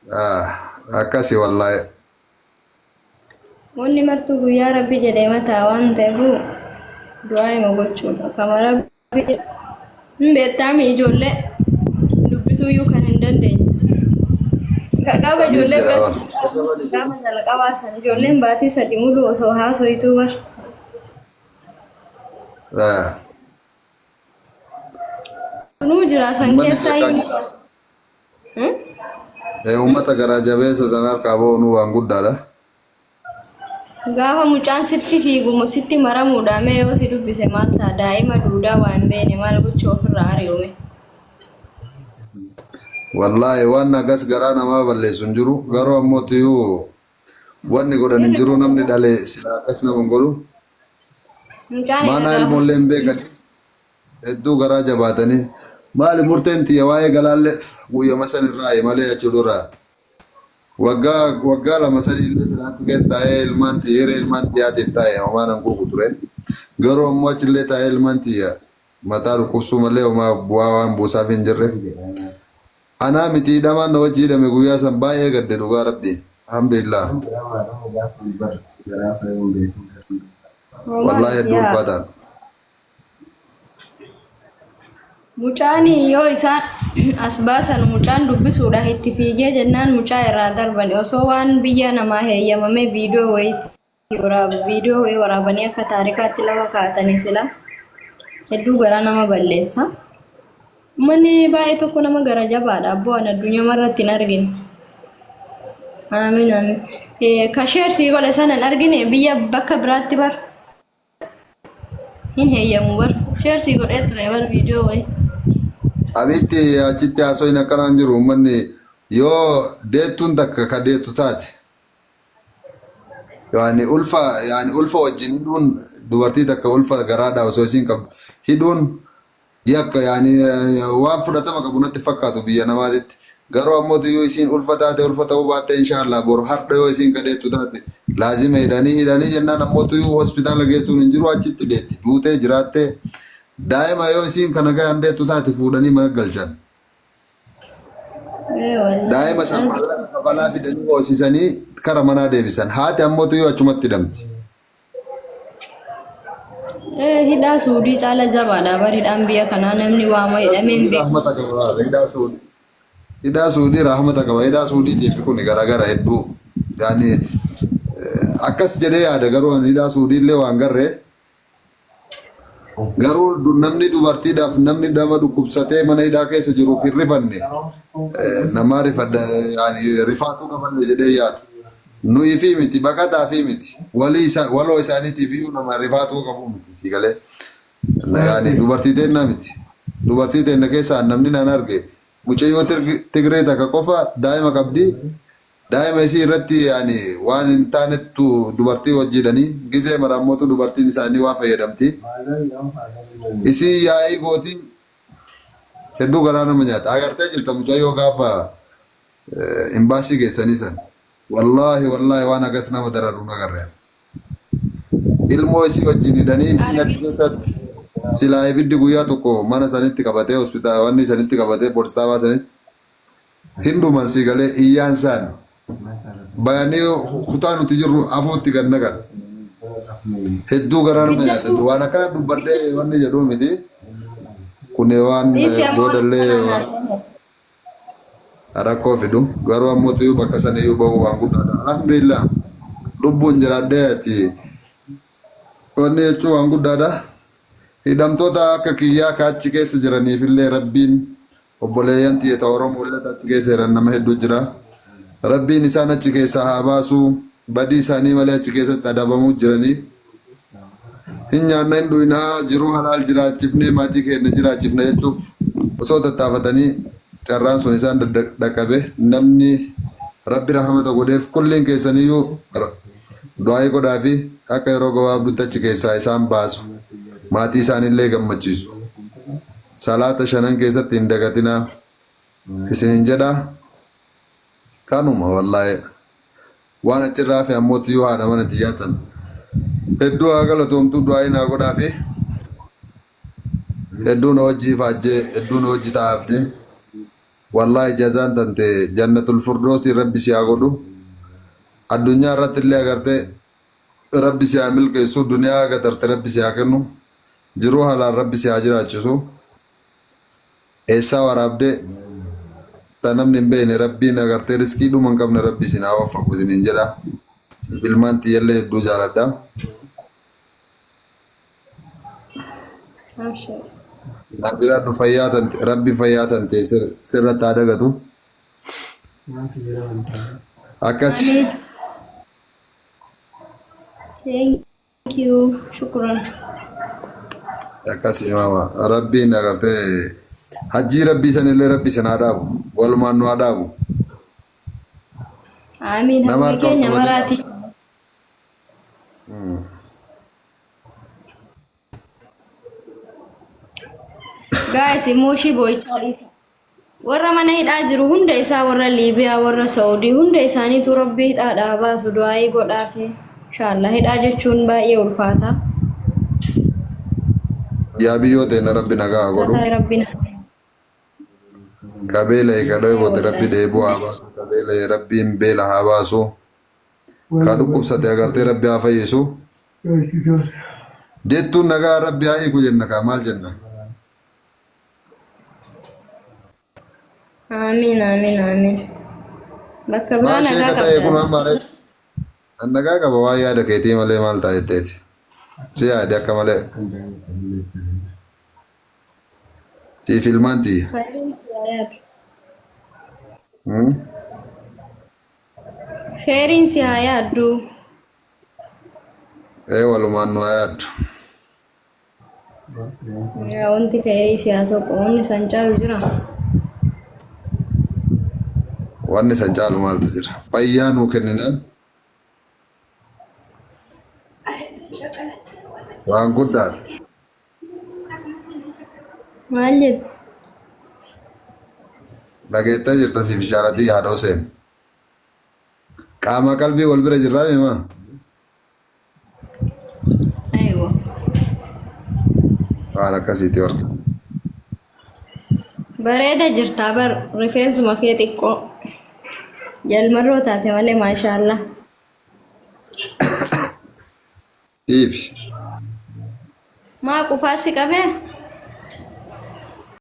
Ah, akkasi wallaahi. Wanni martuu guyyaa rabbi jedhee mataa waan ta'eef du'aa hima gochuudha. Kama rabbi jedhe hin beektaami ijoollee dubbisuuyyuu kan hin dandeenye. Ka gaafa Saniif ijoollee jedha biratti bara. gaafa jalqabaa san ijoolleen baatii sadi mulu osoo haasoytuu bar. Ah, Sunuu jira san Uummanni keessaa jeeqaa iyyuu. jira. Uummata garaa jabeessa sana harkaa ba'uun waan guddaadha. Gaafa mucaan sitti fiigumo sitti maramuudha mee yoo si dubbise maal ta'a daa'ima duudaa waa hin beekne maal gochuu ofirraa ari'ume. Wallaahi waan akkas garaa namaa balleessu hin jiru. Garuu ammoo tiyuu wanni godhan hin jiru namni dhale silaa akkas nama hin godhu. Mucaan egaa Maanaa gaafa ilmoollee hin beekan hedduu garaa jabaatanii. Maali murteen tiyya waa'ee galaallee guyyama san irraa malee achi dura. Waggaa waggaa lama sadii illee silaa achi keessa taa'ee ilmaan tiyya hiree ilmaan tiyyaatiif taa'e homaa nan quuqu ture. Garuu ammoo achillee taa'ee ilmaan tiyya mataa dhukkubsuu malee homaa bu'aa waan buusaaf hin jirreef. Anaa miti hidhamaan na wajji hidhame guyyaa san baay'ee gadde dhugaa rabbi. Alhamdulillah. Homaa Wallaahi miti hedduu yaa. ulfaataadha. Mucaan yoo isaan as baasan mucaan dubbisuudhaaf itti fiigee jennaan mucaa irraa darbani. Osoo waan biyya namaa heeyyamamee viidiyoo wayiitti waraabu viidiyoo wayii waraabanii akka taarikaatti lafa kaa'atanii sila hedduu garaa nama balleessa. Uummanni baay'ee tokko nama gara jabaadha. Abboo ani addunyaa irratti hin argine. Amiin amiin. Ka sheer sii godhe sana hin argine biyya bakka biraatti bar. Hin heeyyamu bar. Sheer sii godhee ture bar viidiyoo wayii. Abitti achitti haasoyin akkanaan jiru uummanni yoo deettuun takka ka deettu taate yaani ulfa yaani ulfa wajjin hidhuun dubartii takka ulfa garaadhaa osoo isiin qabdu hidhuun Yakka yaani waan fudhatama qabu natti fakkaatu biyya namaatitti. Garuu ammoo yoo isiin ulfa taate ulfa ta'uu baatte inshaallah bor hardha yoo isiin kadheettu taate laazima hidhanii hidhanii jennaan ammoo tuyuu hospitaala geessuun hin jiru achitti deetti duutee jiraattee daa'ima yoo isiin kana gahan deettu taate fuudhanii mana galchan. Ee wallahi. Daa'ima san maallaqa kafalaa fidanii hoosisanii kara manaa deebisan. Haati ammoo tuyuu achumatti hidhamti. Ee hidhaa suudii caala jabaadha bar hidhaan biyya kanaa namni waama Hidhaa hidhamee hin suudii beeku. rahmata qaba. Hidhaa suudii. Hidhaa suudii rahmata qaba. Hidhaa suudiitiif kun garagara hedduu. Yaani akkas jedhee yaada garuu ani hidhaa suudii illee waan garree. Garuu namni dubartiidhaaf namni nama dhukkubsatee mana hidhaa keessa jiruuf hin rifanne namaa rifadha yaani rifaatuu qabanne jedhee yaadu. Nuyi fi miti baqataa fi miti walii isaa waloo isaaniitiif iyyuu nama rifaatuu qabu miti si galee. Yaani dubartii teennaa miti. Dubartii teenna keessaa namni naan arge mucayyoo Tigree takka qofa daa'ima qabdi. Daa'ima isii irratti yaani waan hin taanettu dubartii wajjiidhanii gizee mara ammootu dubartiin isaanii waa fayyadamti. Isii yaa'ii gootii hedduu garaa nama nyaata. Agartee jirta mucayyoo gaafa imbaasii geessanii san. Wallaahi wallaahi waan agas nama dararu hin agarre. Ilmoo isii wajjin hidhanii isiin achi keessatti silaa ibiddi guyyaa tokko mana sanitti qabatee hospitaala wanni sanitti qabatee poolis xaabaa sanitti hin dhuman sii galee iyyaan isaan bayanii kutaa nuti jirru afootti gad naqan. Hedduu garaa nama nyaata. Waan akkana dubbadhee wanni jedhuu miti. Kuni waan Dhiisi amma boodallee waan waan rakkoo fidu. Garuu ammoo tuyuu bakka saniyyuu bahu waan guddaadha. Alhamdulillah lubbuun jiraadhee ati wanni jechuun waan guddaadha. Hidhamtoota akka kiyyaa ka achi keessa jiraniifillee rabbiin obboleeyyan tiyya ta Oromoo illee ta achi keessa jiran nama hedduu jira. Rabbiin isaan achi keessaa haa baasu. Badii isaanii malee achi keessatti adabamuu jiranii. Hin nyaanna hin dhuynaa jiruu halaal jiraachifnee maatii keenya jiraachifna jechuuf osoo tattaafatanii carraan sun isaan dhaqqabe namni rabbi rahmata godheef kulliin keessaniyyuu du'aa'ii godhaafi akka yeroo gabaabduutti achi keessaa isaan baasu maatii isaaniillee gammachiisu salaata shanan keessatti hin dagatinaa isinin jedha kanuma wallaahi. Waan achirraa hafe ammoo tiyyuu haadha mana tiyyaa tan hedduu haa galatoomtuu du'aa'ii naa godhaafi hedduu na wajji ifaajjee hedduu na wajji taa'afte. Wallaahi jazaan tante jannatul furdoosii rabbi si haa godhu. Addunyaa irratti illee agartee rabbi si haa milkeessu. Duniyaa gatarte rabbi si haa kennu. Jiruu halaan rabbi si haa jiraachisu. Eessaa waraabdee ta namni hin beekne rabbiin agartee riskii dhuma hin qabne rabbi isin haa waffaqu isiniin jedha. Siif ilmaan tiyyallee hedduu jaaladha. Abshir. Naa jiraadhu fayyaa tante rabbi fayyaa tante sirratti haa dagatu. Akkas. Amiin. Thank you. Shukran. Akkas maama rabbiin agartee hajjii rabbii sanillee rabbi isin haa dhaabu walumaan nu haa dhaabu. Amiin. Nama Hawwii harka ol keenya qabatee maraati. Guys, immoo ishii boo'ichaa dhiisa. Warra mana hidhaa jiru hunda isaa warra Liibiyaa, warra Saa'udii hunda isaaniitu rabbi hidhaadhaa baasu du'aayii godhaafi. Inshallah hidhaa jechuun baay'ee ulfaata. Yaa biyyoo teena rabbi nagaa haa godhu. Rabbi na Qabeela ka dheebote rabbi dheebuu haa baasu. Qabeela rabbiin beela haa baasu. Ka dhukkubsate agartee rabbi haa fayyisu. Dettuun nagaa rabbi haa hiiku jenna kaa maal jenna? Amiin amiin amiin. Bakka biraa Maal nagaa sheeka ta'e kun qabda. amma ree? An nagaa qaba waan yaada keetii malee maal ta'a jetteeti. Si yaade akka malee. Siif ilmaan tiyya. Khayriin si haa yaadu. Hmm? Khayriin si haa yaaddu. Ee walumaan nu haa yaaddu. Yaa wanti khayrii si haa soqu wanni san caalu jira. Wanni san caalu maaltu jira? Fayyaa nuu kenninaan waan guddaadha. Maal jettu? Dhageettee jirta siif ishaaratii haadha Huseen. Qaama qalbii wal bira jirraa mimaa? Aywa. Waan akkasiiti warra. Bareeda jirtaa bar rifeensuma kee xiqqoo. Jalmarroo taate malee maashaallah. Siif. Maa qufaa si qabee?